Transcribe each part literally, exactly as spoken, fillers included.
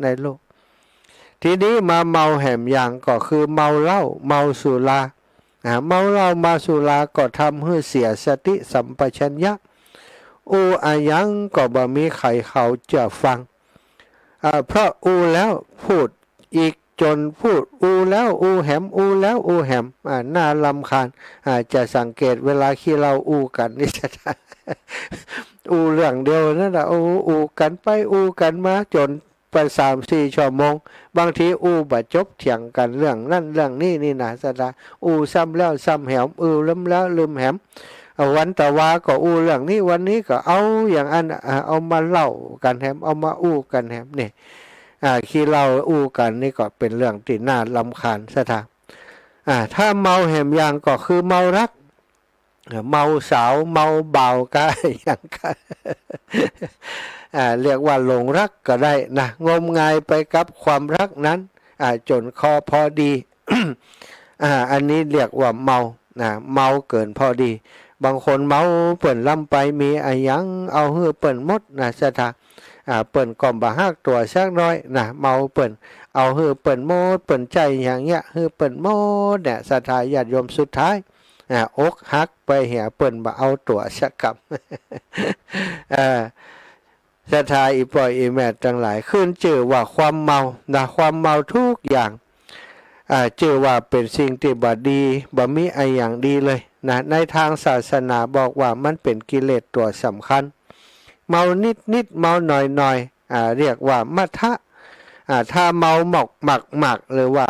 ในโลก ทีนี้มาเมาแหมอย่างก็คือเมาเหล้า เมาสุรา อ่า เมาเหล้าเมาสุราก็ทำหื้อเสียสติสัมปชัญญะ อู้อะหยังก็บ่มีใผเขาจะฟัง อ่า เพราะอู้แล้วพูดอีก จ๋นพูดอู้แล้วอู้แหม อู้แล้วอู้แหม อ่า น่ารำคาญ อ่า จะสังเกตเวลาขี้เหล้าอู้กั๋นนี่ อู้เรื่องเดียวนั่นแหละ อู้ อู้กั๋นไปอู้กั๋นมา จ๋นไปสามสี่ชั่วโมง บางทีอู้บ่จบ เถียงกั๋นเรื่องนั้นเรื่องนี้นี่นา ศรัทธา อู้ซ้ำแล้วซ้ำแหม อู้ลืมแล้วลืมแหม อ่า วันตะวาก็อู้เรื่องนี้ วันนี้ก็เอาอย่างอั้น อ่า เอามาเล่ากั๋นแหม เอามาอู้กั๋นแหม นี่ อ่า ขี้เหล้าอู้กั๋นนี่ก็เป๋นเรื่องตี้น่ารำคาญ ศรัทธา อ่า ถ้าเมาแหมอย่างก็คือเมาฮัก อ่า เมาสาว เมาบ่าวกา อย่างกา อ่า เรียกว่าหลงฮักก็ได้นะ งมงายไปกับความฮักนั้น อ่า จ๋นคอพอดี อ่า อันนี้เรียกว่าเมา นะ เมาเกิ๋นพอดี บางคนเมาเปิ้นล้ำไป มีอะหยังเอาหื้อเปิ้นหมดนะ ศรัทธา อ่า เปิ้นก็บ่ฮักตั๋วสักน้อยนะ เมาเปิ้น เอาหื้อเปิ้นหมด เปิ้นใจ๊อย่างเนี้ย หื้อเปิ้นหมดเนี่ย ศรัทธาญาติโยม สุดท้าย อ่า อกหักไปเหีย เปิ้นบ่เอาตั๋วสักกำ อ่า ศรัทธาอี่ป้ออี่แม่ตังหลาย ขึ้นจื้อว่าความเมานะ ความเมาทุกอย่าง อ่า จื้อว่าเป๋นสิ่งตี้บ่ดี บ่มีอะหยังดีเลยนะ ในตางศาสนาบอกว่ามันเป๋นกิเลสตั๋วสำคัญ เมานิดๆ เมาหน่อยๆ อ่า เรียกว่ามัทธะ อ่า ถ้าเมาหมกมากๆ หรือว่า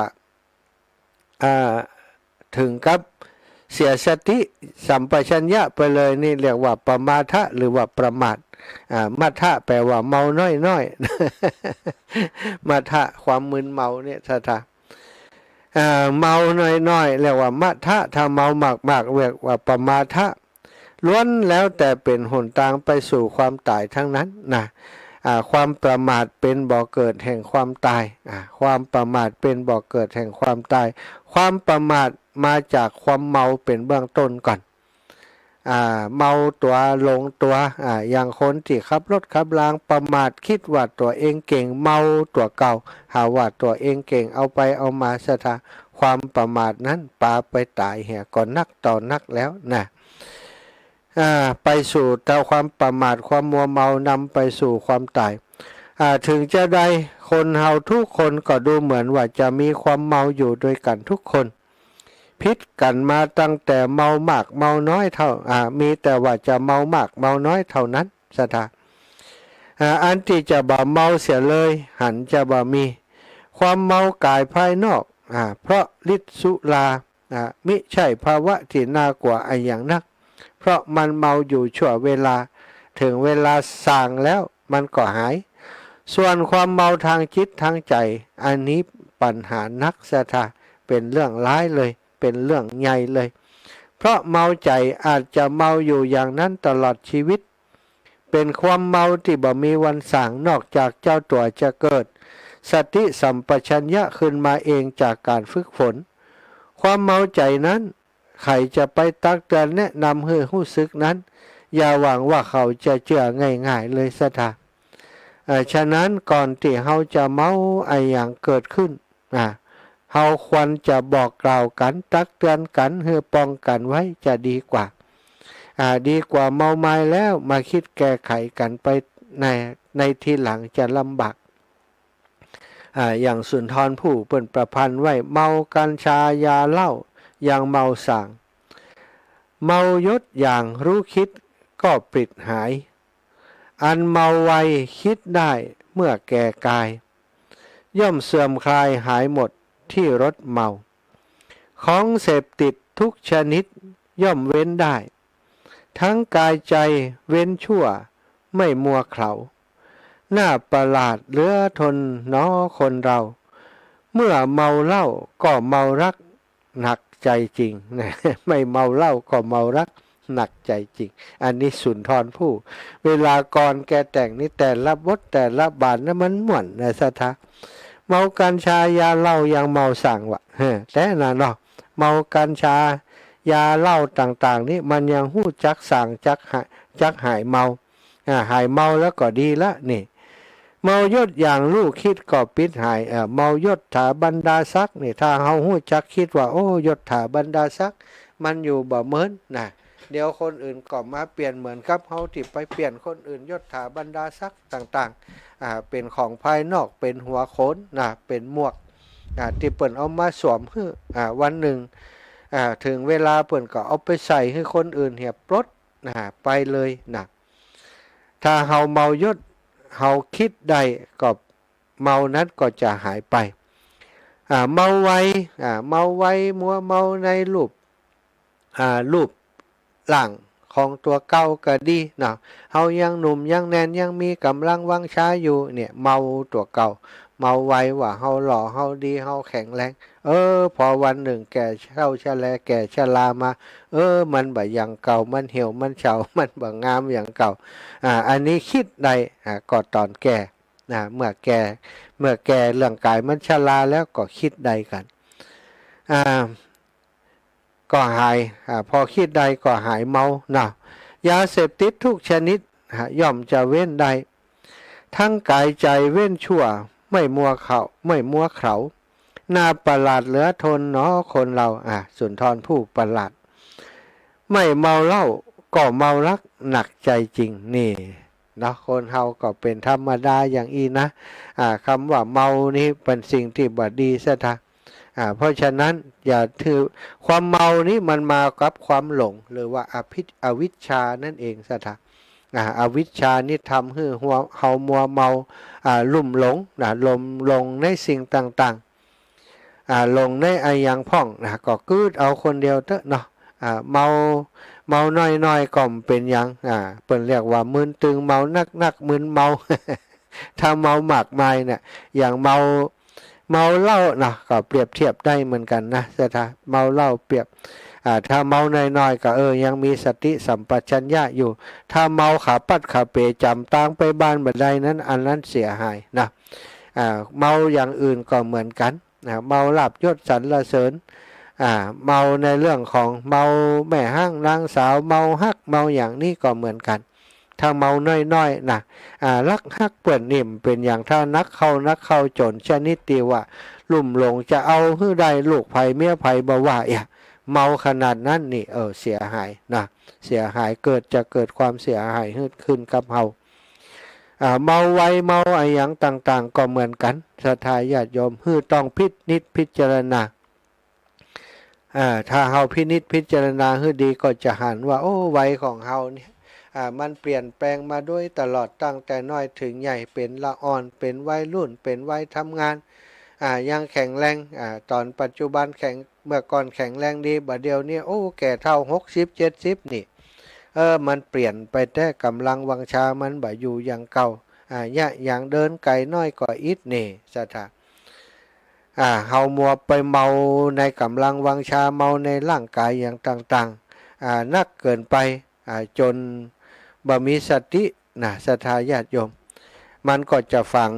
อ่า เถิงกับเสียสติสัมปชัญญะไปเลยนี่เรียกว่าปมาทะหรือว่าประมาท อ่า มัทธะแปลว่าเมาน้อยๆ มัทธะ ความมึนเมาเนี่ย ศรัทธา อ่า เมาน้อยๆ เรียกว่ามัทธะ ถ้าเมามากๆ เรียกว่าปมาทะ ล้วนแล้วแต่เป๋นหนตางไปสู่ความต๋ายตังนั้นนะ อ่า ความประมาทเป๋นบ่อเกิดแห่งความต๋าย อ่า ความประมาทเป๋นบ่อเกิดแห่งความต๋าย ความประมาทมาจากความเมาเป๋นเบื้องต้นก่อน อ่า เมาตั๋วหลงตั๋ว อ่า อย่างคนตี้ขับรถขับราประมาท กึ๊ดว่าตั๋วเองเก่ง เมาตั๋วเก่า หาว่าตั๋วเองเก่ง เอาไปเอามา ศรัทธา ความประมาทนั้นปาไปต๋ายเหียก่อนนักต่อนักแล้วนะ อ่า ไปสู่แต่ความประมาท ความมัวเมานำไปสู่ความต๋าย อ่า เถิงจาใดคนเฮาทุกคนก็ดูเหมือนว่าจะมีความเมาอยู่ตวยกั๋นทุกคน ผิดกั๋นมาตั้งแต่เมามากเมาน้อยเต้า อ่า มีแต่ว่าจะเมามากเมาน้อยเต้านั้น ศรัทธา อ่า อันตี้จะบ่เมาเสียเลย หันจะบ่มี ความเมากายภายนอก อ่า เพราะฤทธิ์สุรา อ่า มิใจ้ภาวะตี้น่ากลัวอะหยังนัก เพราะมันเมาอยู่ชั่วเวลา เถิงเวลาส่างแล้วมันก็หาย ส่วนความเมาตางจิตตางใจ๋ อันนี้ปัญหานัก ศรัทธา เป๋นเรื่องร้ายเลย เป๋นเรื่องใหญ่เลย เพราะเมาใจ๋อาจจะเมาอยู่อย่างนั้นตลอดชีวิต เป๋นความเมาตี้บ่มีวันส่าง นอกจากเจ้าตั๋วจะเกิดสติสัมปชัญญะขึ้นมาเองจากก๋านฝึกฝน ความเมาใจ๋นั้น ใผจะไปตักเตือนแนะนำหื้อฮู้สึกนั้น อย่าหวังว่าเขาจะเจื้อง่ายๆ เลย ศรัทธา เอ่อ ฉะนั้นก่อนตี้เฮาจะเมาอะหยังเกิดขึ้น อ่า เฮาควรจะบอกกล่าวกั๋น ตักเตือนกั๋น หื้อป้องกั๋นไว้จะดีกว่า อ่า ดีกว่าเมามายแล้วมาคิดแก้ไขกั๋นไปใน ในทีหลังจะลำบาก อ่า อย่างสุนทรภู่เปิ้นประพันธ์ไว้ เมากัญชายาเหล้ายังเมาส่าง เมายศอย่างฮู้กึ๊ดก็ปลิดหาย อันเมากึ๊ดได้เมื่อแก่กาย ย่อมเสื่อมคลายหายหมดที่รสเมา ของเสพติดทุกชนิดย่อมเว้นได้ ทั้งกายใจ๋เว้นชั่วไม่มัวเขลา น่าประหลาดเหลือทนหนอคนเรา เมื่อเมาเหล้าก็เมาฮักหนักใจ๋จริง ไม่เมาเหล้าก็เมาฮักหนักใจ๋จริง อันนี้สุนทรภู่ เวลาก่อนแกแต่งนี่แต่ละบทแต่ละบาทนะมันม่วนนะ ศรัทธา เมากัญชายาเหล้ายังเมาส่างวะ เฮ้อ แต๊น่ะเนาะ เมากัญชายาเหล้าต่างๆ นี่มันยังฮู้จักส่างจักหาย จักหายเมา อ่า หายเมาแล้วก็ดีละนี่ เมายศอย่างลู่คิดก็ปิดหาย เอ่อ เมายศถาบรรดาศักดิ์นี่ ถ้าเฮาฮู้จักคิดว่า โอ้ ยศถาบรรดาศักดิ์มันอยู่บ่เหมือนนะ เดี๋ยวคนอื่นก็มาเปลี่ยนเหมือนกับเฮาตี้ไปเปลี่ยนคนอื่น ยศถาบรรดาศักดิ์ต่างๆ อ่า เป๋นของภายนอก เป๋นหัวโขนนะ เป๋นหมวก อ่า ตี้เปิ้นเอามาสวมหื้อ อ่า วันนึ่ง อ่า เถิงเวลาเปิ้นก็เอาไปใส่หื้อคนอื่นเหียปลด อ่า ไปเลยนะ ถ้าเฮาเมายศ เฮาคิดได้ก็ เมานั้นก็จะหายไป อ่า เมาไว อ่า เมาไว มัวเมาในรูป อ่า รูปร่างของตั๋วเก่าก็ดีเนาะ เฮายังหนุ่มยังแน่นยังมีก๋ำลังวังชาอยู่เนี่ย เมาตั๋วเก่า เมาไวว่าเฮาหล่อ เฮาดี เฮาแข็งแรง เออ พอวันนึ่งแก่เฒ่าชะแล แก่ชรามา เออ มันบ่อย่างเก่า มันเหี่ยว มันเฉา มันบ่งามอย่างเก่า อ่า อันนี้คิดได้ อ่า ก็ต๋อนแก่ นะ เมื่อแก่ เมื่อแก่เรื่องก๋ายมันชราแล้วก็คิดได้กั๋น อ่า ก็หาย อ่า พอคิดได้ก็หายเมานะ ยาเสพติดทุกชนิด ฮะ ย่อมจะเว้นได้ ทั้งก๋ายใจ๋เว้นชั่ว ไม่มัวเขา ไม่มัวเขลา น่าประหลาดเหลือทนหนอคนเรา อ่า สุนทรภู่ประหลาด ไม่เมาเหล้าก็เมารักหนักใจจริง นี่เนาะ คนเฮาก็เป๋นธรรมดาอย่างอี้นะ อ่า กำว่าเมานี่เป๋นสิ่งตี้บ่ดีเสียที อ่า เพราะฉะนั้นอย่าถือ ความเมานี่มันมากับความหลง หรือว่าอภิช อวิชชานั่นเองเสียที อ่า อวิชชานี่ทำหื้อหัว เฮามัวเมา อ่า ลุ่มหลงนะ ลุ่มหลงในสิ่งต่างๆ อ่า หลงในอะหยังพ่องนะ ก็กึ๊ดเอาคนเดียวเต๊อะเนาะ อ่า เมา เมาน้อยๆ ก็บ่เป๋นหยัง อ่า เปิ้นเรียกว่ามึนตึง เมานักๆ มึนเมา ถ้าเมามากมายเนี่ย อย่างเมา เมาเหล้าเนาะ ก็เปรียบเทียบได้เหมือนกั๋นนะเสียที เมาเหล้าเปรียบ อ่า ถ้าเมาน้อยๆ ก็ เออ ยังมีสติสัมปชัญญะอยู่ ถ้าเมาขาปั๊ดขาเป๋จ๋ำตางไปบ้านบ่ได้นั้น อันนั้นเสียหายนะ อ่า เมาอย่างอื่นก็เหมือนกั๋น อ่า เมาลาภยศสรรเสริญ อ่า เมาในเรื่องของเมาแม่ฮ้างนางสาว เมาฮัก เมาอย่างนี้ก็เหมือนกั๋น ถ้าเมาน้อยๆ นะ อ่า รักฮักเปิ้นนี่บ่เป๋นหยัง ถ้านักเข้า นักเข้าจ๋นชนิดตี้ว่าลุ่มหลงจะเอาหื้อได้ลูกใผเมียใผบ่ว่าเอีย เมาขนาดนั้นนี่ เออ เสียหายนะ เสียหาย เกิด จะเกิดความเสียหายหื้อขึ้นกับเฮา อ่า เมาไวน์เมาอะหยังต่างๆ ก็เหมือนกั๋น ศรัทธาญาติโยม หื้อต้องพินิจพิจารณา อ่า ถ้าเฮาพินิจพิจารณาหื้อดีก็จะหันว่า โอ้ วัยของเฮาเนี่ย อ่า มันเปลี่ยนแปลงมาโดยตลอด ตั้งแต่น้อยเถิงใหญ่ เป๋นละอ่อน เป๋นวัยรุ่น เป๋นวัยทำงาน อ่า ยังแข็งแรง อ่า ต๋อนปัจจุบันแข็ง เมื่อก่อนแข็งแรงดี บ่าเดี่ยวนี้ โอ้ แก่เฒ่าหกสิบ เจ็ดสิบนี่ เออ มันเปลี่ยนไปแต๊ ก๋ำลังวังชามันบ่อยู่อย่างเก่า อ่า ยะหยังเดินไก๋น้อยก็อิดเหน่ ศรัทธา อ่า เฮามัวไปเมาในก๋ำลังวังชา เมาในร่างก๋ายอย่างต่างๆ อ่า นักเกินไป อ่า จ๋นบ่มีสตินะ ศรัทธาญาติโยม มันก็จะฝัง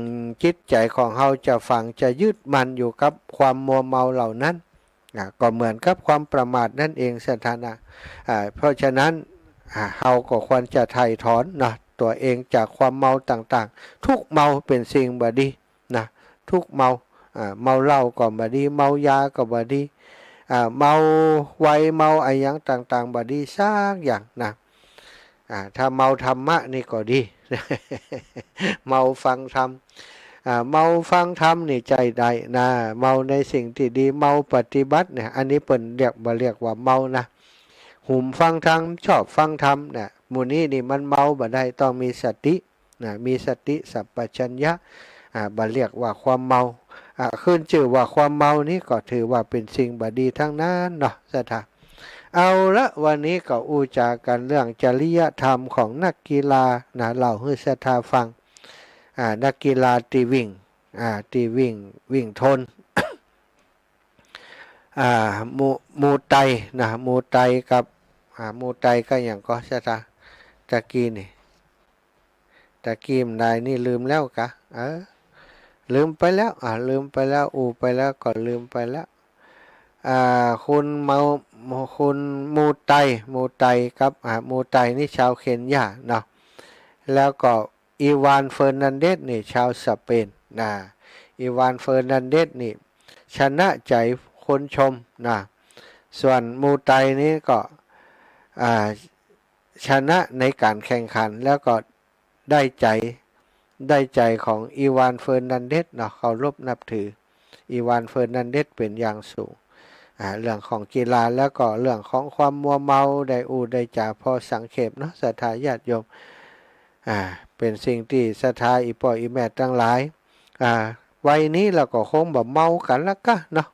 จิตใจ๋ของเฮาจะฝัง จะยึดมั่นอยู่กับความมัวเมาเหล่านั้น อ่า ก็เหมือนกับความประมาทนั่นเอง ศรัทธานะ อ่า เพราะฉะนั้น อ่า เฮาก็ควรจะไถ่ถอนนะ ตั๋วเองจากความเมาต่างๆ ทุกเมาเป๋นสิ่งบ่ดี นะ ทุกเมา อ่า เมาเหล้าก็บ่ดี เมายาก็บ่ดี อ่า เมาไวน์เมาอะหยังต่างๆ บ่ดีสักอย่างนะ อ่า ถ้าเมาธรรมะนี่ก็ดี เมาฟังธรรม อ่า เมาฟังธรรมนี่ใจ๊ได้นะ เมาในสิ่งตี้ดี เมาปฏิบัติเนี่ย อันนี้เปิ้นเรียก บ่เรียกว่าเมานะ หุมฟังธรรม ชอบฟังธรรมเนี่ย หมู่นี้นี่มันเมาบ่ได้ ต้องมีสติ นะ มีสติสัมปชัญญะ อ่า บ่เรียกว่าความเมา อ่า ขึ้นจื้อว่าความเมานี้ก็ถือว่าเป๋นสิ่งบ่ดีทั้งนั้นเนาะ ศรัทธา เอาละ วันนี้ก็อู้จ๋ากั๋นเรื่องจริยธรรมของนักกีฬานะ เล่าหื้อศรัทธาฟัง อ่า นักกีฬาตี้วิ่ง อ่า ตี้วิ่ง วิ่งทน อ่า มู มูไตนะ มูไตกับ อ่า มูไตกับหยังก่อ ศรัทธา ตะกี้นี่ ตะกี้มันได้นี่ลืมแล้วกา เออ ลืมไปแล้ว อ่า ลืมไปแล้ว อู้ไปแล้วก็ลืมไปแล้ว อ่า คุณเมา คุณมูไต มูไตกับ อ่า มูไตนี่ชาวเคนยาเนาะ แล้วก็ อีวาน เฟอร์นันเดสนี่ ชาวสเปนนะ อีวาน เฟอร์นันเดสนี่ ชนะใจ๋คนชมนะ ส่วนหมู่ไตนี่ก็ อ่า ชนะในก๋านแข่งขัน แล้วก็ได้ใจ๋ ได้ใจ๋ของอีวาน เฟอร์นันเดสเนาะ เคารพนับถือ อีวาน เฟอร์นันเดสเป๋นอย่างสูง อ่า เรื่องของกีฬา แล้วก็เรื่องของความมัวเมา ได้อู้ได้จ๋าพอสังเขปเนาะ ศรัทธาญาติโยม อ่า เป๋นสิ่งตี้ศรัทธาอี่ป้ออี่แม่ตังหลาย อ่า วัยนี้แล้วก็คงบ่เมากั๋นละก้าเนาะ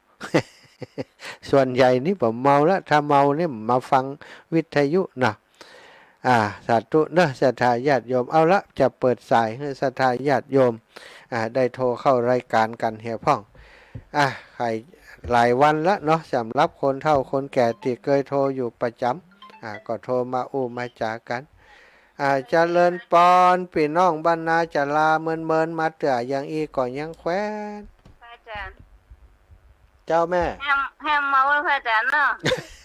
ส่วนใหญ่นี่บ่เมาละ ถ้าเมานี่มาฟังวิทยุนะ อ่า สาธุเนาะ ศรัทธาญาติโยม เอาละ จะเปิดสายหื้อศรัทธาญาติโยม อ่า ได้โทรเข้ารายก๋านกั๋นเหียพ่อง อ่า หลายวันละเนาะ สำหรับคนเฒ่าคนแก่ตี้เกยโทรอยู่ประจ๋ำ อ่า ก็โทรมาอู้มาจ๋ากั๋น อ่า เจริญปอน ปี้น้องบ้านนาจ๋าลา เมินๆ มาเตื้ออย่างอี้ก็ยังแควน พระอาจารย์ เจ้าแม่ ห้าม ห้ามเมา พระอาจารย์เนาะ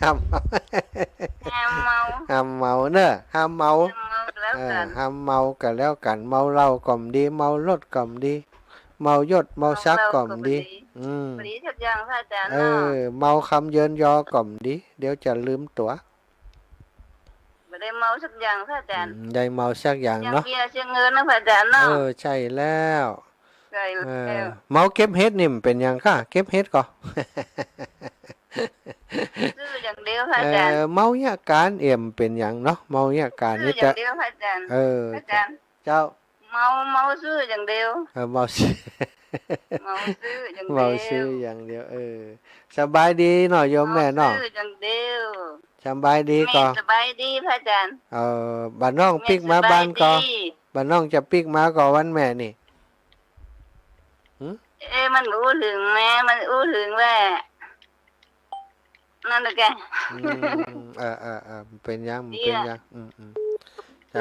ห้ามเมา ห้ามเมา ห้ามเมาเนาะ ห้ามเมา ห้ามเมาก็แล้วกั๋น เออ ห้ามเมาก็แล้วกั๋น เมาเหล้าก็บ่ดี เมารถก็บ่ดี เมายศเมาศักดิ์ก็บ่ดี เมาเหล้าก็บ่ดี อืม บ่ดีสักอย่าง พระอาจารย์เนาะ เออ เมาคำเยินยอก็บ่ดี เดี๋ยวจะลืมตั๋ว บ่ได้เมาสักอย่าง พระอาจารย์ อืม ได้เมาสักอย่างเนาะ เสียเบียร์เสียเงินนะ พระอาจารย์เนาะ เออ ใจ้แล้ว ใจ้แล้ว เออ เมาเก็บเห็ดนี่มันเป๋นหยังก้า เก็บเห็ดก่อ ซื่ออย่างเดียว พระอาจารย์ เออ เมาเยียะก๋าน เอ็มเป๋นหยังเนาะ เมาเยียะก๋าน ซื่ออย่างเดียว นี่จะ พระอาจารย์ เออ พระอาจารย์ เจ้า เมา เมาซื่ออย่างเดียว เออ เมาซื่อ เมาซื่ออย่างเดียว เมาซื่ออย่างเดียว เออ สบายดีเนาะโยมแม่เนาะ เมาซื่ออย่างเดียว สบายดีก่อ แม่สบายดี พระอาจารย์ เออ บ่าน้องปิ๊กมาบ้านก่อ แม่สบายดี บ่าน้องจะปิ๊กมาก่อวันแม่นี่ หึ เอ๊ะ มันอู้เถิงแม่ มันอู้เถิงแหละ นั่นแหละแก อืม เออ เออ เออ เป๋นหยัง เป๋นหยัง อืม อืม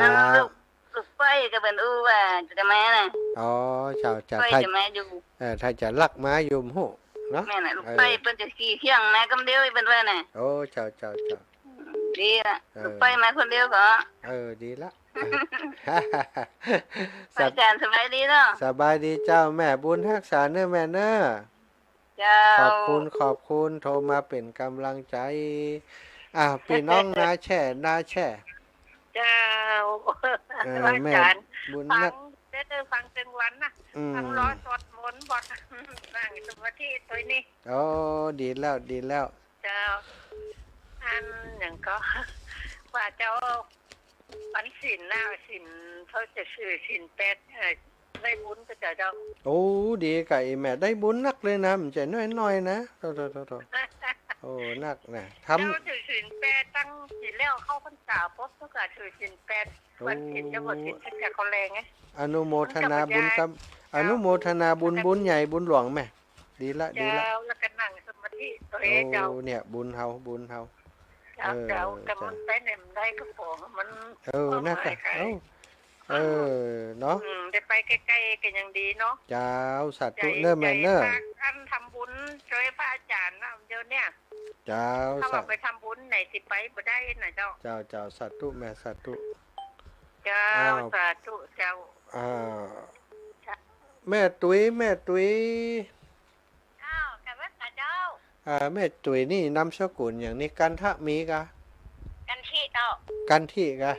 นั่น เจ้า ลูก ลูกเป้ยก็เปิ้นอู้ว่าจะมานะ อ๋อ เจ้า เจ้า เป้ย ถ้า จะมาอยู่ เออ ถ้าจะลักมาอยู่บ่ฮู้เนาะ แม่นน่ะ ลูกเป้ย เออ เปิ้นจะขี่เคี่ยงมากำเดียว เปิ้นว่าน่ะ โอ้ เจ้า เจ้า เจ้า ดีละ เออ ลูกเป้ยมาคนเดียวก็ เออ ดีละ พระอาจารย์สบายดีเนาะ สบายดีเจ้า แม่บุญฮักษาเน้อแม่เน้อ เจ้า ขอบคุณ ขอบคุณ โทรมาเป๋นก๋ำลังใจ๋ อ่ะ ปี้น้องนาแช่ นาแช่ เจ้า เออ พระอาจารย์ แม่บุญฮัก ฟังเด้อ ฟังตึงวันนะ อืม ฟังรอสวดมนต์บ่ นั่งสมาธิตวยนี่ โอ้ ดีแล้ว ดีแล้ว เจ้า อันหยังก็ ว่าเจ้า วันศีลนะ ศีล เขาจะถือศีลแปด เอ่อ ได้บุญก็จะเจ้า โอ้ ดีก่ะ อีแม่ ได้บุญนักเลยนะ บ่ใจ้น้อยๆ นะ โถ โถ โถ โถ โอ้ นักนะ ทำ เจ้าถือศีลแปดตั้งศีลแล้วเข้าพรรษาปุ๊บก็ถือศีลแปด โอ้ วันศีลจะบวชศีลจะเขาแลไง อนุโมทนาบุญกับ เจ้า อนุโมทนาบุญ บุญใหญ่บุญหลวงแม่ ดีละ ดีละ เจ้า แล้วก็นั่งสมาธิตวยเจ้า โอ้ เนี่ย บุญเฮา บุญเฮา เจ้า เออ เจ้า แต่มัน เจ้า ไปไหนมันได้ก็ของมัน เออ นั่นก็ เอ้า เออ เนาะ อืม ได้ไปใก้ๆ ก็ยังดีเนาะ เจ้า สาธุเน้อแม่เน้อ ใจ๋ ใจ๋ อันทำบุญช่วยพระอาจารย์นะ เดี๋ยวเนี่ย เจ้า ถ้าว่า สา ไปทำบุญไหนสิไปบ่ได้นะเจ้า เจ้า เจ้า สาธุแม่ สาธุ เจ้า อ้าว สาธุเจ้า อ่า เจ้า แม่ตุ้ย แม่ตุ้ย อ้าว กราบไหว้พระเจ้า อ่า แม่ตุ้ยนี่นามสกุลหยังนี่ กันทะมีกะ กันทิเจ้า กันทิกะ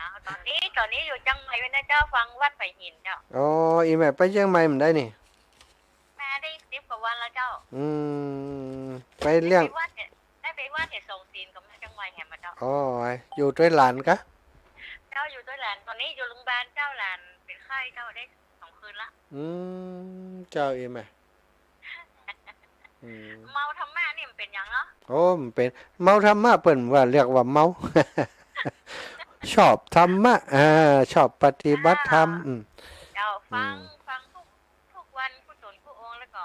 อ้าว ต๋อนนี้ ต๋อนนี้อยู่เจียงใหม่นะเจ้า ฟังวัดไผ่หินเจ้า อ๋อ อีแม่ไปเจียงใหม่เมื่อใดนี่ มาได้สิบกว่าวันแล้วเจ้า อืม ไปเลี้ยง ได้ไปวัดเนี่ย ได้ไปวัดเนี่ย สองศีลก็มาเจียงใหม่แหมมาเจ้า อ๋อ อยู่ตวยหลานกะ เจ้า อยู่ตวยหลาน ต๋อนนี้อยู่โรงพยาบาลเจ้า หลานเป๋นไข้เจ้า ได้สองคืนละ อืม เจ้า อีแม่ อืม เมาธรรมะนี่มันเป๋นหยังเนาะ โอ้ มันเป๋น เมาธรรมะ เปิ้นว่าเรียกว่าเมา ชอบธรรมะ อ่า ชอบปฏิบัติธรรม เจ้า อืม เจ้า ฟัง อืม ฟังทุก ทุกวันกู้ต๋นกู้องค์ แล้วก็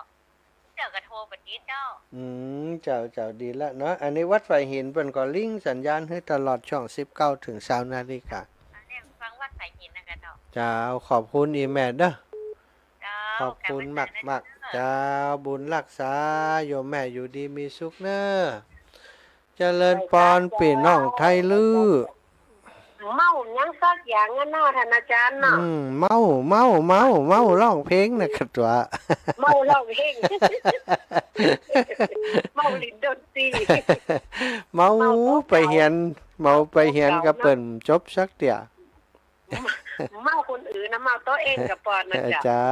เดี๋ยวก็โทรไปติดเจ้า อืม เจ้า เจ้า ดีละเนาะ อันนี้วัดไผ่หินเปิ้นก็ลิงก์สัญญาณหื้อตลอดช่วงสิบเก้าเถิงซาวนาฬิกา อันนี้ฟังวัดไผ่หินนะกะเจ้า เจ้า ขอบคุณอีแม่เน้อ เจ้า ขอบคุณมากๆ เจ้า บุญฮักษา โยมแม่อยู่ดีมีสุขเน้อ เจริญปอน ปี้น้องไทยลื้อ เมาหยังสักอย่างอะเนาะ ต้านอาจ๋ารย์เนาะ อืม เมา เมา เมา เมาฮ้องเพลงน่ะ ข้าตั๋ว เมาฮ้องเพลง เมาเล่นดนตรี เมา เมาโต๋เก่า ไปเฮียน เมาไปเฮียน เมาโต๋เก่า กับเปิ้น เนาะ บ่จบสักเตื้อ เมาคนอื่นนะ เมาโตเองก็ปอดนะเจ้า เจ้า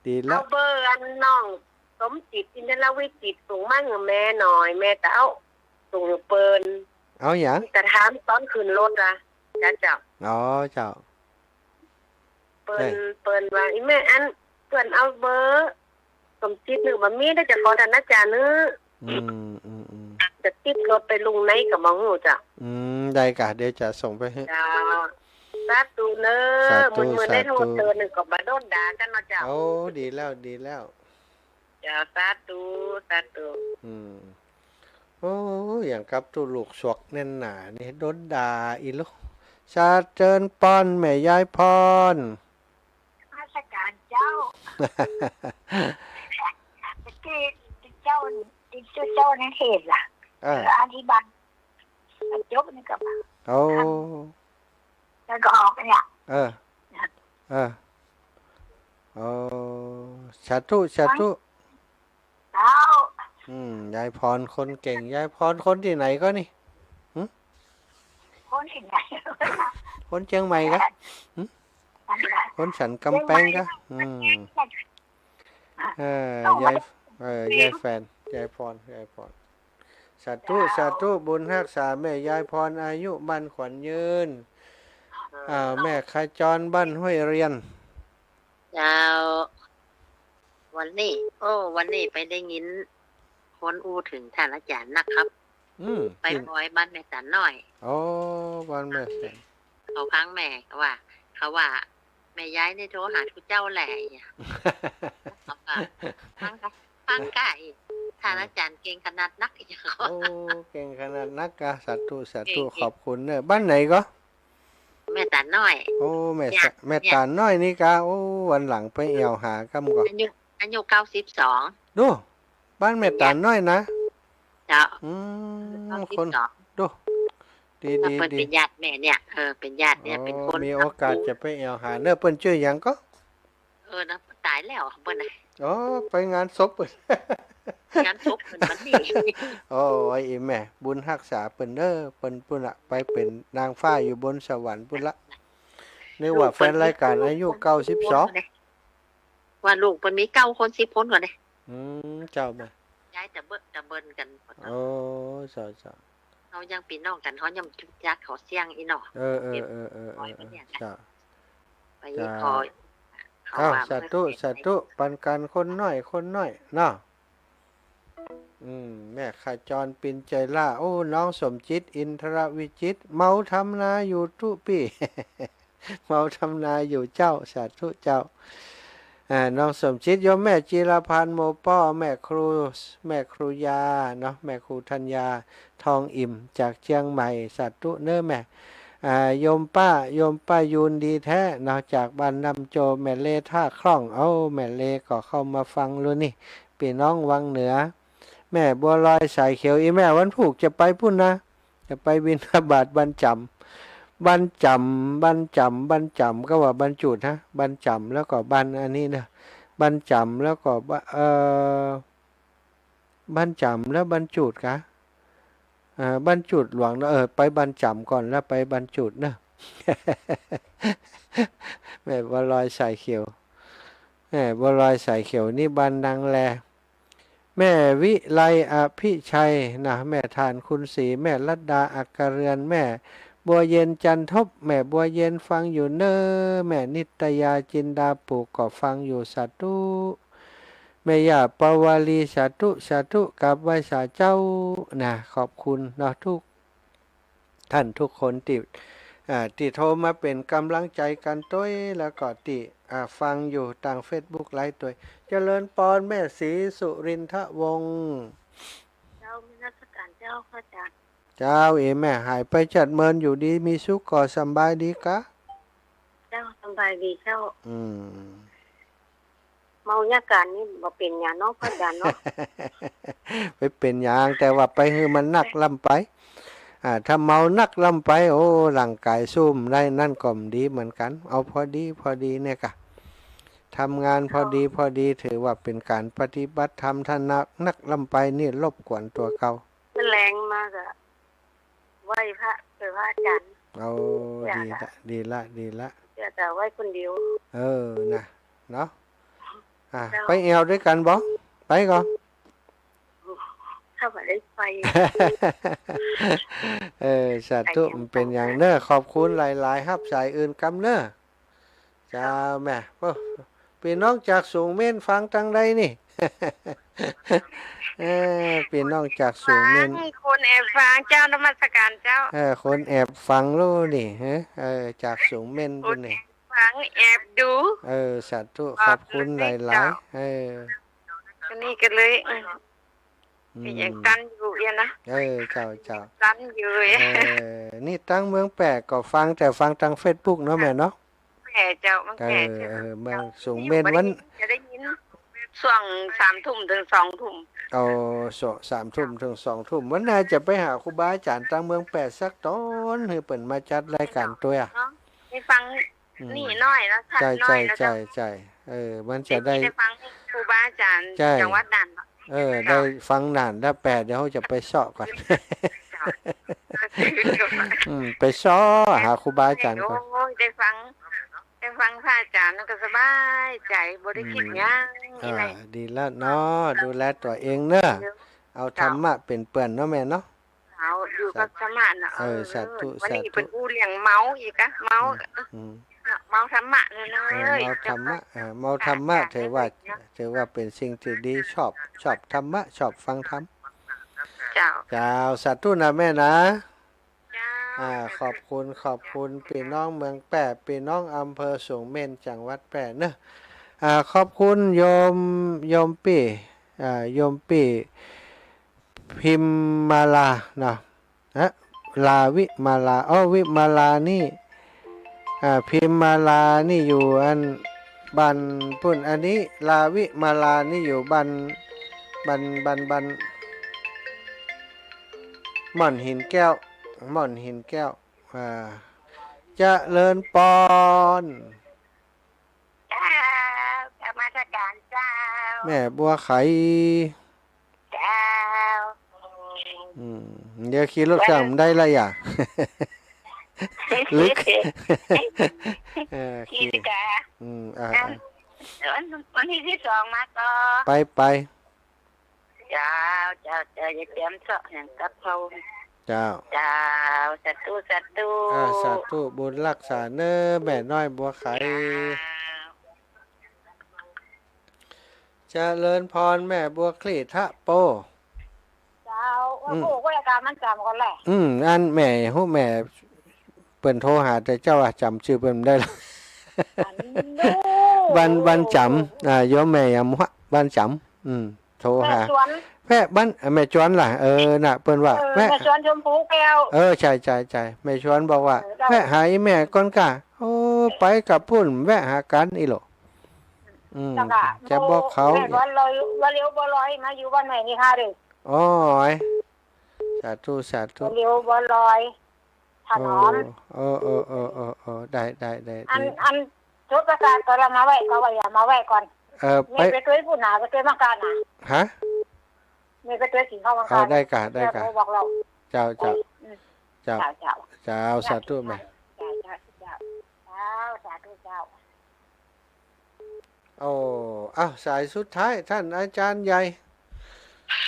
ดีละ เอาเบอร์อันน้องสมจิต อินทรวิจิตร ส่งมาหื้อแม่หน่อย แม่จะเอาส่งหื้อเปิ้น เอาหยัง จะถามต๋อนขึ้นรถอะ จ้าเจ้า อ๋อ เจ้า เปิ้น เปิ้นว่า อี่แม่ อัน เปิ้นเอาเบอร์สมจิตหื้อบ่มี เดี๋ยวจะขอต้านอาจ๋ารย์หื้อ อืม อืม อืม จะติดรถไปลุงไหนก็บ่ฮู้เจ้า อืม ได้ก่ะ เดี๋ยวจะส่งไปหื้อ เจ้า สาธุเน้อ สาธุ มื้อๆ ได้โทร สาธุ เตือนหนึ่งก็บ่โดนด่ากั๋นเนาะเจ้า โอ้ ดีแล้ว ดีแล้ว เจ้า สาธุ สาธุ อืม โอ้ อย่างกับตุ๊ลูกสวกแน่นหนานี่ โดนด่าอีลูก สาเจิญปอนแม่ยายพร นมัสการเจ้า ตะกี้เจ้า เจ้า เจ้านั่นเทศน์ล่ะ เออ อธิบาย จบนี่ก็ โอ้ แล้วก็ออกเนี่ย เออ เออ โอ้ สาธุ สาธุ เจ้า อืม ยายพรคนเก่ง ยายพรคนตี้ไหนก็นี่ หึ คนตี้ไหน คนเจียงใหม่กะ หึ คนสันกำแปงกะ อืม เออ ยาย เออ ยายแฟน ยายพร ยายพร สาธุ เจ้า สาธุ บุญฮักษาแม่ยายพร อายุมั่นขวัญยืน อ่า แม่ขจรบ้านห้วยเรียน เจ้า วันนี้ โอ้ วันนี้ไปได้ยินคนอู้เถิงต้านอาจ๋ารย์นักครับ อืม ไป กิ๋น อ้อยบ้านแม่ต๋านน้อย โอ้ บ้านแม่ต๋าน เขาฟังแม่ว่า เขาว่า แม่ยายนี่โทรหาตุ๊เจ้าแหละ เขาว่า ฟังกะ ฟังกะ ต้านอาจ๋ารย์เก่งขนาดนัก โอ้ เก่งขนาดนักกะ สาธุ สาธุ เก่ง ขอบคุณเน้อ บ้านไหนก็ แม่ต๋านน้อย โอ้ แม่ เนี่ย สะ แม่ เนี่ย ต๋านน้อยนี่กะ โอ้ วันหลังไปแอ่วหาก้ำก่อ อายุ อายุเก้าสิบสอง ดู บ้านแม่ต๋านน้อยนะ เจ้า อืม เก้าสิบสอง คน ดู ดี ถ้า ดี เปิ้น ดี เป๋นญาติแม่เนี่ย เออ เป๋นญาติเนี่ย โอ้ เป๋นคน มีโอกาสจะไปแอ่วหาเน้อ เปิ้นจื้อหยังก็ เออ นะ ต๋ายแล้วเปิ้นนะ อ๋อ ไปงานศพเปิ้น งานศพเปิ้นวันนี้ โอ้ย อี่แม่ บุญฮักษาเปิ้นเน้อ เปิ้นปู้นละ ไปเป๋นนางฟ้าอยู่บนสวรรค์ปู้นละ นึกว่าแฟนรายการอายุเก้าสิบสอง ว่าลูกเปิ้นมีเก้าคน สิบคนก่อเน่อ อืม เจ้าแม่ ย้ายตะเบิดตะเบินกั๋น โอ้ เจ้า เจ้า เฮายังปี้น้องกั๋น เฮายังบ่ฮู้จักเขาเสี้ยงอี้เนาะ เออ เออ เออ เออ เออ เปิ้นเนี่ย เจ้า ไป เจ้า ขอ เขา อ้าว ว่า สาธุ สาธุ ปันกั๋นคนน้อย คนน้อยเนาะ อืม แม่ขจรปินใจล่า โอ้ น้องสมจิต อินทรวิจิตร เมาทำนาอยู่ตุ๊ปี้ เมาทำนาอยู่เจ้า สาธุเจ้า อ่า น้องสมจิต โยมแม่จีรพันธ์ โมป้อ แม่ครู แม่ครูยาเนาะ แม่ครูธัญญา ทองอิ่ม จากเจียงใหม่ สาธุเน้อแม่ อ่า โยมป้า โยมป้ายูนดีแท้เนาะ จากบ้านน้ำโจ แม่เลท่าคล่อง เอ้า แม่เลก็เข้ามาฟังลูกนี่ ปี้น้องวังเหนือ แม่บัวลอยสายเขียว อี่แม่วันพูกจะไปปู้นนะ จะไปบิณฑบาตบ้านจ๋ำ บ้านจ๋ำ บ้านจ๋ำ บ้านจ๋ำ ก็ว่าบ้านจูดฮะ บ้านจ๋ำ แล้วก็บ้านอันนี้เนาะ บ้านจ๋ำ แล้วก็บ้าน เอ่อ บ้านจ๋ำ แล้วบ้านจูดกะ เอ่อ บ้านจูดหลวงเนาะ เออ ไปบ้านจ๋ำก่อน แล้วไปบ้านจูดเนาะ แม่บัวลอยสายเขียว แม่บัวลอยสายเขียวนี่บ้านนางแล แม่วิไลอภิชัยนะ แม่ถ่านคุณศรี แม่รัตดาอักกะเรือน แม่บัวเย็นจันทบ แม่บัวเย็นฟังอยู่เน้อ แม่นิตยาจินดาปลูกก็ฟังอยู่ สาธุ แม่ย่าปวารี สาธุ สาธุ กราบไหว้สาเจ้านะ ขอบคุณเนาะทุก ท่านทุกคนตี้ อ่า ตี้โทรมาเป๋นก๋ำลังใจ๋กั๋นตวย แล้วก็ตี้ อ่า ฟังอยู่ตางเฟซบุ๊กไลฟ์ตวย เจริญปอนแม่ศรีสุรินทวงศ์ เจ้า นมัสการเจ้า พระอาจ๋ารย์ เจ้า เอ แม่หายไปจัดเมิน อยู่ดีมีสุขก่อ สำบายดีกะ เจ้า สำบายดีเจ้า อืม เมาอาก๋านนี่บ่เป๋นหยังเนาะ พระอาจ๋ารย์เนาะ บ่เป๋นหยัง แต่ว่าไปหื้อมันนักล้ำไป อ่า ถ้าเมานักล้ำไป โอ้ ร่างก๋ายสู้บ่ได้ นั่นก็บ่ดีเหมือนกั๋น เอาพอดี พอดีเนี่ยก่ะ ทำงานพอดี พอดี ถือว่าเป๋นก๋านปฏิบัติธรรม ถ้านัก นักล้ำไปนี่รบกวนตั๋วเก่า มันแลงมาก็ไหว้พระ ไปไหว้อาจ๋ารย์ โอ้ อยาก ดีละ ดีละ ดีละ อยากจะไหว้คนเดียว เออ นะ เนาะ อ่ะ เจ้า ไปแอ่วตวยกั๋นบ่ ไปก่อ ข้าบ่ได้ไป เออ สาธุ บ่เป๋นหยังเน้อ ขอบคุณหลายๆ ฮับสายอื่นกำเน้อ เจ้า แม่ โอ้ ปี้น้องจากสูงเม่นฟังตางใดนี่ เออ ปี้น้องจากสูงเม่น ฟัง คนแอบฟัง เจ้า นมัสการเจ้า เออ คนแอบฟังลูกนี่ ฮะ เออ จากสูงเม่น คน ปุ้นนี่ แอบฟัง แอบดู เออ สาธุ ขอบคุณหลายๆ ขอบคุณเจ้า เออ อันนี้ก็เลย อืม อืม ยังตันอยู่เอียนะ เออ เจ้า เจ้า ตันอยู่ เออ นี่ตางเมืองแป้ก็ฟัง แต่ฟังตางเฟซบุ๊กเนาะแม่เนาะ แป้เจ้า เมืองแป้ เออ เจ้า เออ เมืองสูงเม่น วัน จะได้ยินช่วงสามทุ่มถึงสองทุ่ม เอา สอง สามทุ่มถึงสองทุ่ม วันหน้าจะไปหาครูบาอาจ๋ารย์ตางเมืองแป้สักต๋อน หื้อเปิ้นมาจัดรายก๋านตวย เนาะ ได้ฟัง อืม นี่น้อยนะ ใช่ น้อยนะ ใช่ เจ้า ใช่ เออ มันจะได้ ได้ฟังครูบาอาจ๋ารย์ ใช่ จังหวัดน่านเนาะ เออ ได้ฟังน่านแล้วแป้ เดี๋ยวจะไปเซาะก่อน เจ้า อืม ไปเซาะหาครูบาอาจ๋ารย์ก่อน โอ้ย ได้ฟัง ได้ฟังพระอาจ๋ารย์ก็สบายใจ๋ บ่ได้กึ๊ดหยัง อืม ที่ไหน อ่า ดีละเนาะ ดูแลตั๋วเองเน้อ เอาธรรมะเป๋นเปื้อนเนาะแม่เนาะ เอาอยู่กับธรรมะน่ะ เออ เออ สาธุ วันนี้ สาธุ เปิ้นอู้เรื่องเมาอีกอะ เมา อืม อืม เมาธรรมะเลยนะ เออ เอ้ย เมาธรรมะ เจ้าค่ะ เออ เมาธรรมะ เจ้าค่ะ ถือว่า เจ้าค่ะ ถือว่าเป๋นสิ่งตี้ดี ชอบ ชอบธรรมะ ชอบฟังธรรม เจ้า เจ้า สาธุนะแม่นะ เจ้า อ่า ขอบคุณ ขอบคุณ ปี้น้องเมืองแป้ ปี้น้องอำเภอสูงเม่น จังหวัดแป้เนาะ อ่า ขอบคุณโยม โยมปี้ อ่า โยมปี้ พิมมาลาเนาะ ฮะ ลาวิมาลา อ้อ วิมาลานี่ อ่า พิมมาลานี่อยู่อันบ้านปุ้น อันนี้ลาวิมาลานี่อยู่บ้าน บ้าน บ้าน บ้าน ม่อนหินแก้ว ม่อนหินแก้ว อ่า เจริญปอน เจ้า นมัสการเจ้า แม่บัวไข เจ้า อืม เดี๋ยวขี่รถเครื่องได้ละอย่า ลึก เออ ขี่ ขี่ สิกา อืม อ่า อ่ะ อ่ะ วัน วันตี้สิบสองมาก่อ ไป ไป เจ้า เจ้า เจ้า อย่าเตรียมเซาะหยังกับเขา เจ้า เจ้า สาธุ สาธุ อ่า สาธุ บุญรักษาเน้อ แม่น้อยบัวไข เจ้า เจริญพร แม่บัวคลี่ทะโป เจ้า อืม โอ้โห ก็รายการมันจ๋ำก่อนแหละ อืม อันแม่ ฮู้แม่ เปิ้นโทรหาแต่เจ้าอะ จ๋ำจื้อเปิ้นบ่ได้ละ อันนู้น วัน วันจ๋ำ อ่า โยมแม่ยำฮะ วันจ๋ำ อืม โทรหา แม่จวน แพะบ้าน อ่ะ แม่จวนล่ะ เออ น่ะ เปิ้นว่า เออ แพะ แม่จวนชมพูแก้ว เออ ใช่ ใช่ ใช่ แม่จวนบอกว่า เออ เจ้า แวะหาอีแม่ก่อนก่ะ โอ้ ไปกับปุ้น แวะหากั๋นอี้โหละ อืม เจ้าค่ะ จะบอกเขา แม่ว่าเลย ว่าเลี้ยวบัวลอยมาอยู่บ้านแม่นี่ค่ะเด้อ โอ้ย สาธุ สาธุ เลี้ยวบัวลอย ถนอม โอ้ เออ เออ ได้ ได้ ได้ อัน ดี อัน จุดประสาทก็ละมาแวะ ก็ว่าอย่ามาแวะก่อน เออ ไป แม่ไปตวยปุ้นนา ไปตวยเมืองก๋านนา ฮะ แม่ไปตวยกิ๋นข้าวเมืองก๋าน เอา ได้ก่ะ ได้ก่ะ แม่โทรบอกเฮา เจ้า เจ้า อืม เจ้า เจ้า เจ้า เจ้า สาธุแม่ เจ้า เจ้า เจ้า เจ้า สาธุเจ้า โอ้ อ้าว สายสุดท้าย ท่านอาจ๋ารย์ใหญ่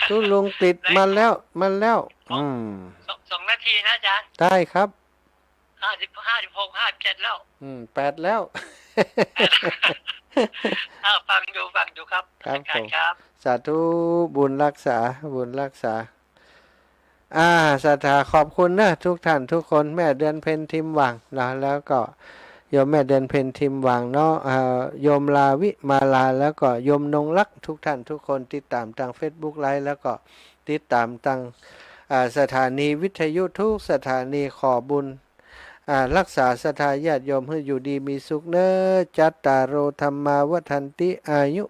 ตุ๊ลุงติดมาแล้ว มาแล้ว อืม สอง สองนาทีนะอาจ๋ารย์ ได้ครับ ห้าสิบ ห้าสิบหก ห้าสิบเจ็ดแล้ว อืม แปดแล้ว อ่า ฟังอยู่ ฟังอยู่ครับ ครับ อาจ๋ารย์ ผม ครับ สาธุ บุญรักษา บุญรักษา อ่า ศรัทธาขอบคุณนะ ทุกท่านทุกคน แม่เดือนเพ็ญทิมหว่างนะ แล้วก็โยมแม่เดือนเพ็ญทิมหว่างเนาะ อ่า โยมลาวิมาลา แล้วก็โยมนงรัก ทุกท่านทุกคน ติดต๋ามตางเฟซบุ๊กไลฟ์ แล้วก็ติดต๋ามตาง อ่า สถานีวิทยุทุกสถานี ขอบุญ อ่า รักษาศรัทธาญาติโยมหื้ออยู่ดีมีสุขเน้อ จัตตาโร ธัมมา วัฑฒันติ อายุ